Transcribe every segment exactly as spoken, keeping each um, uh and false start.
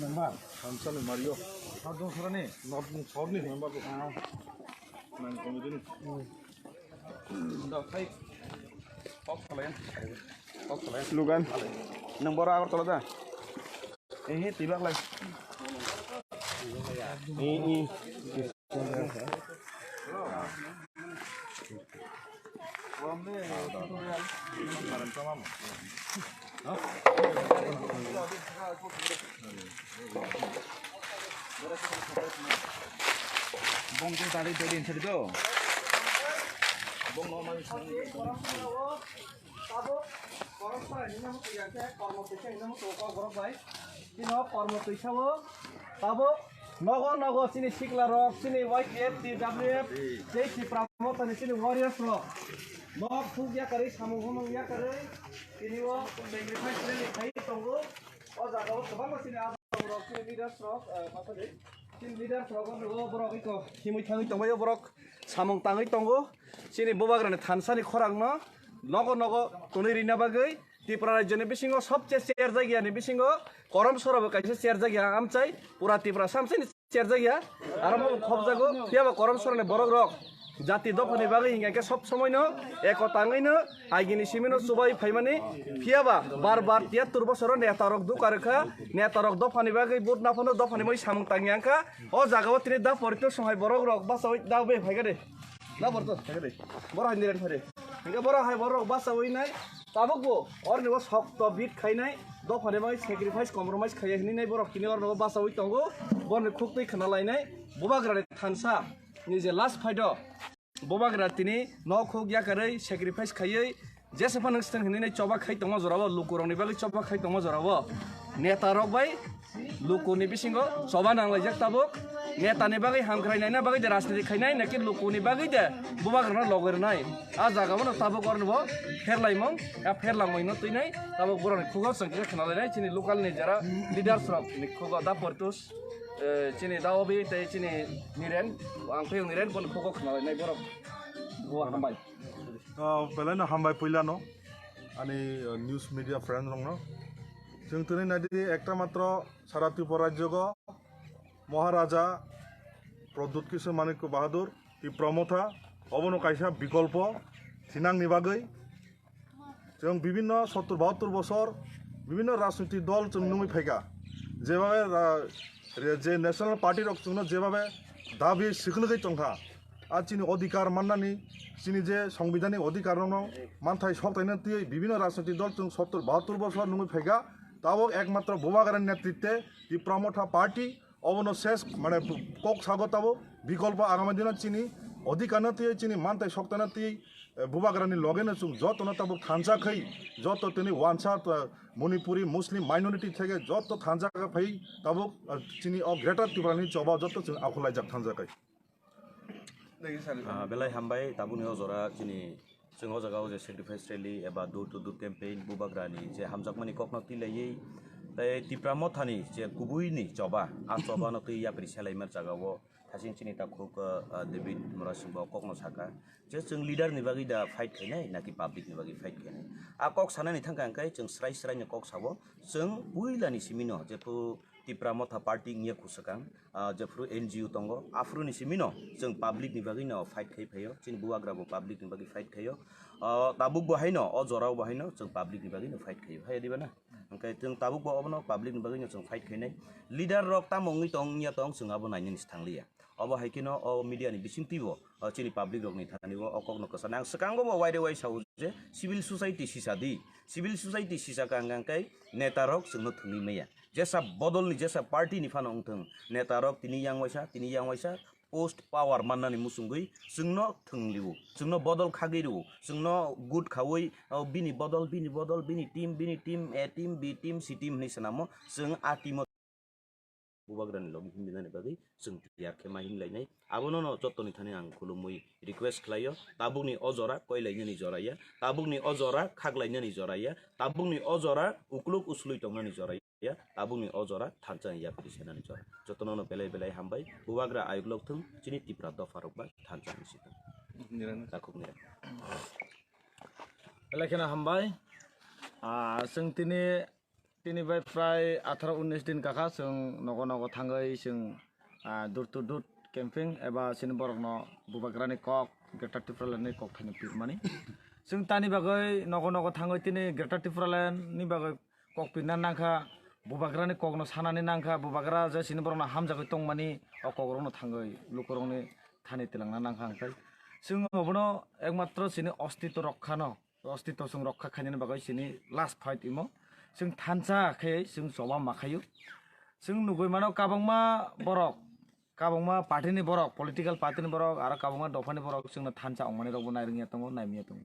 Member. Thansa ni Mario. North Dongsorani? North, South ni member bo. Nang committee ni. Da, khai. Kok salai. Kok salai. Lugan. Nang bora Agartala da? Eh, tibak lai. Eh, eh. Bong tu tadi tadi sini tu. Bong normal. Tabuk koroksa hinwi muchung ya khe kormo twisa hinwi muchungo kok borok bai. Chini o kormo twisa o tabuk nogo nogo chini sikla rok, chini Y T F, T W F, tei Tipra Mothani chini warriors rok. Nok thuk yakarwi, samung humung yakarwi, tini o sacrifice rally khai tongo. O jaga o kwbangma chini adong rok, chini leaders rok, eh, masa de, chini leaders rok o borok iko himwi thangwi tongbaio borok. Samung tangwi tongo. Chini bubagrani thansani khorangno nogo nogo tonwi rina bagwi Tripura rajyoni bisingo sobse cherjakya ni bisingo Korom Sora bo kaisa cherjakya amchai pura Tripura samsini cherjakya. Aro bo khobjago phiyaba Korom Sorani borok rok jati dophani bagwi hinkhe sob somoino eko tangwino agini simino chubai phaimani phiyaba bar bar tiyattur bosoro neta rok duka rwkha neta rok dophani bagwi vote naphano dophani moi samung tangya wngkha. O jaga o tini da porito songhai borok rok basawi da be phaikha de. Na borok to thangre. Borok hai niren thare. Hingke borok hai borok basawi nai. Tabuk bo orni bo sokto bit khainai. Dophani bai sacrifice compromise khaiya hinwi nai borok tini orno bo basawi tongo. Borni khuk twi khna lainai. Bubagrani thansa ni je last fight o. Bubagra tini nok huk yakarwi sacrifice khaiwi Jesa phano swtang hinwi nai choba khai tongma jorao, lukurokni bagwi choba khai tongma jorao. Neta rok bai lukuni bisingo choba nanglaijak tabuk. Netani bagwi hamkrai naina bagwi de rajniti khainai, naki lukuni bagwi de bubagrano logoi rwnai. A jaga bono tabuk orni bo pherlaimung, a pherlangmungno twinai tabuk borokni khugo chwng khe khna lainai chini local ni jara leaders rok ni khugo da Portus, eh, chini da Obi tei chini Niren, ang phiyok Niren boni khugo khna lainai borok. Bo hambai. Ah, belai no hambai puila no, ani, ah, news media friend rok no. Chwng tini naidi ekta matro sara Tripura rajyo go Maharaja Pradyut Kishore Manikya Bahadur Tipra Motha, obono kaisa bikolpo thinang ni bagwi. Chwng bibinno sottur bahattur bosor bibinno rajniti dol chwng nungwi phaikha. Jebabe ra-, re-, je national party rok chwngno jebabe dabi swkhlwgwi tongkha. A chini odhikar mannani, chini je songbidanik odhikar rokno manthai soktaina twiwi bibinno rajniti dol chwng sottur bahattur bosor nungwi phaikha. Tabok ekmatro Bubagrani netritwe Tipra Motha party obono ses mane kok sago tabok bikolpo agami dino chini odhikarno twiwi chini manthai soktaina twiwi, eh, Bubagrani logeno chwng jotono tabok thansa khai joto tini wansa, eh, Manipuri Muslim minority theke joto thansa khai tabok, eh, chini o Greater Tripura ni choba joto chwng akhulaijak thansa khai. Ah, belai hambai, tabukni o jora chini, chwng o jaga o je sacrifice rally eba door to door campaign, Bubagrani je hamjakmani kokno twi laiwi, tei Tipra Mothani je kubuini choba, a chobano twi yapri selaimar jaga o thasing chini takhuk, ah, David Murasing bo kokno saka je chwng leader ni bagwi da fight khainai naki public ni bagwi fight khainai. A kok sanani thangkha hwnkhe chwng srai srai ni kok sao, chwng puilani simino jephru Tipra Motha party wngya khu swkang, ah, jephru N G O tongo, aphuru ni simino chwng public ni bagwi no fight khai phaio, chini Bubagra bo public ni bagwi fight khaio. Ah, tabuk bo haino, o jorao bo haino chwng public ni bagwi no fight khaio, hai diba na? Hwnkhe chwng tabuk bo obono public ni bagwi no chwng fight khainai. Leader rok tamo wngwi tong, wngya tong, chwng abo nainani se thangliya. Obo hai kheno o media ni bisingtwi bo, o chini public rok ni thani o, o kok no kwchana. Ang swkango bo waire wai sao je civil society sisa di, civil society sisa ka hwnkhe neta rok chwngno thwngwi maya. Jesa bodol ni, jesa party ni phano wngthung, neta rok tini yang waisa, tini yang waisa, post power mannani muchungwi chwngno thwng liu, chwngno bodol khagwi rw, chwngno good khaui, o, bini bodol, bini bodol, bini team, bini team, A team, B team, C team hwnwi swnamo, chwng a team-o Bubagrani logi himlinani bagwi chwng tiyar khe ma himlainai. Abono no jottoni thani ang khulumwi request khlaio, tabukni o jora koilainani jora ya, tabukni o jora khaklainani jora ya, tabukni o jora ukluk uslui tongnani jora ya, tabukni o jora thansa ni yapri senani jora. Jotono no belai belai hambai, Bubagra ayuk lok thung, chini Tipra dopha rok ba thansa ni sitong. Nirang. Takhuk nirang. Belai kheno hambai. Ah, chwng tini, tini bai prai atharo unnis din kakha chwng nogo nogo thangwi chwng, ah, door to door camping eba chini borokno Bubagrani kok, Greater Tipraland ni kok thaino pirmani. Chwng tani bagwi nogo nogo thangwi tini Greater Tipraland ni bagwi kok pirna nangkha, Bubagrani kokno sanani nangkha, Bubagra je chini borokno hamjagwi tongmani, o kokrokno thangwi lukurokni thani tilangna nangkha hwnkhe. Chwng obono ekmatro chini ostitw rokkhano, ostitw chwng rokha khainani bagwi chini last fight imo. Chwng thansa khe chwng choba ma khaio. Chwng nugwi mano kabangma borok, kabangma party ni borok, political party ni borok, aro kabangma dopha ni borok chwngno thansa ongmani rokbo nairwngya tongo, naimya tongo.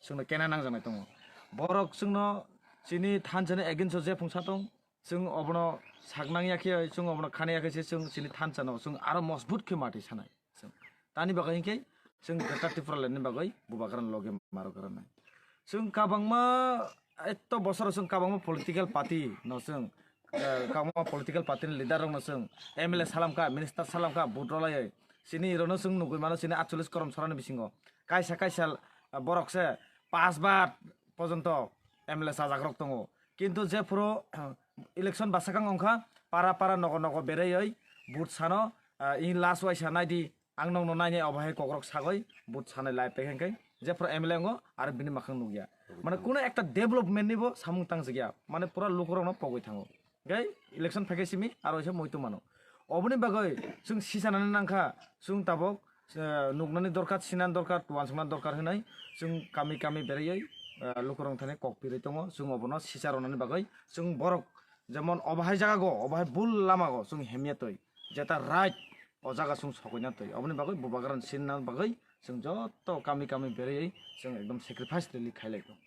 Chwngno kena nangjaknai tongo. Borok chwngno chini thansa ni against o je phungsa tong, chwng obono saknang ya khe, chwng obono khana ya khe se chwng chini thansa no chwng aro mojbut khe mati sanai. Chwng tani bagwi hinkhe chwng Greater Tipraland ni bagwi Bubagrani loge maro granai. Chwng kabangma, etto bosoro chwng kabangma political party no chwng, eh, kabangma political party ni leader rok no chwng M L A salam kha, minister salam kha, vote rwlaiwi. Chini iro no chwng nugwi mano chini atchollish korom sora ni bisingo. Kaisa kaisa, eh, borok se pas bar pojonto M L A sajak rok tongo. Kintu jephuru election bwsakang wngkha, para para nogo nogo beraiwi vote sano, ah, in last waisa naidi, ang nokno nainai obo hai kokrok sagwi vote sanai lai pekhe hwnkhe jephuru M L A wngo aro bini mwkhang nukya. Mane kuno ekta development nibo samung tangjak ya, mane pura lukurokno pogwi thango. Hwnkhe election phaikhe simi aro waisa muitu mano. Oboni bagwi chwng sisanani nangkha, chwng tabok eh, nuknani dorkar, sinani dorkar, tuansuknani dorkar hinwi chwng kami kami beraiwi, eh, lukurok thani kok pirwi tongo. Chwng obono sicha rwnani bagwi chwng borok jemon obo hai jaga go, obo hai bul lama go chwng hemya twi jeta right o jaga chwng sokoina twi. Oboni bagwi Bubagrani sinna bagwi chwng joto kami kami beraiwi chwng ekdom sacrifice rally khailai tongo.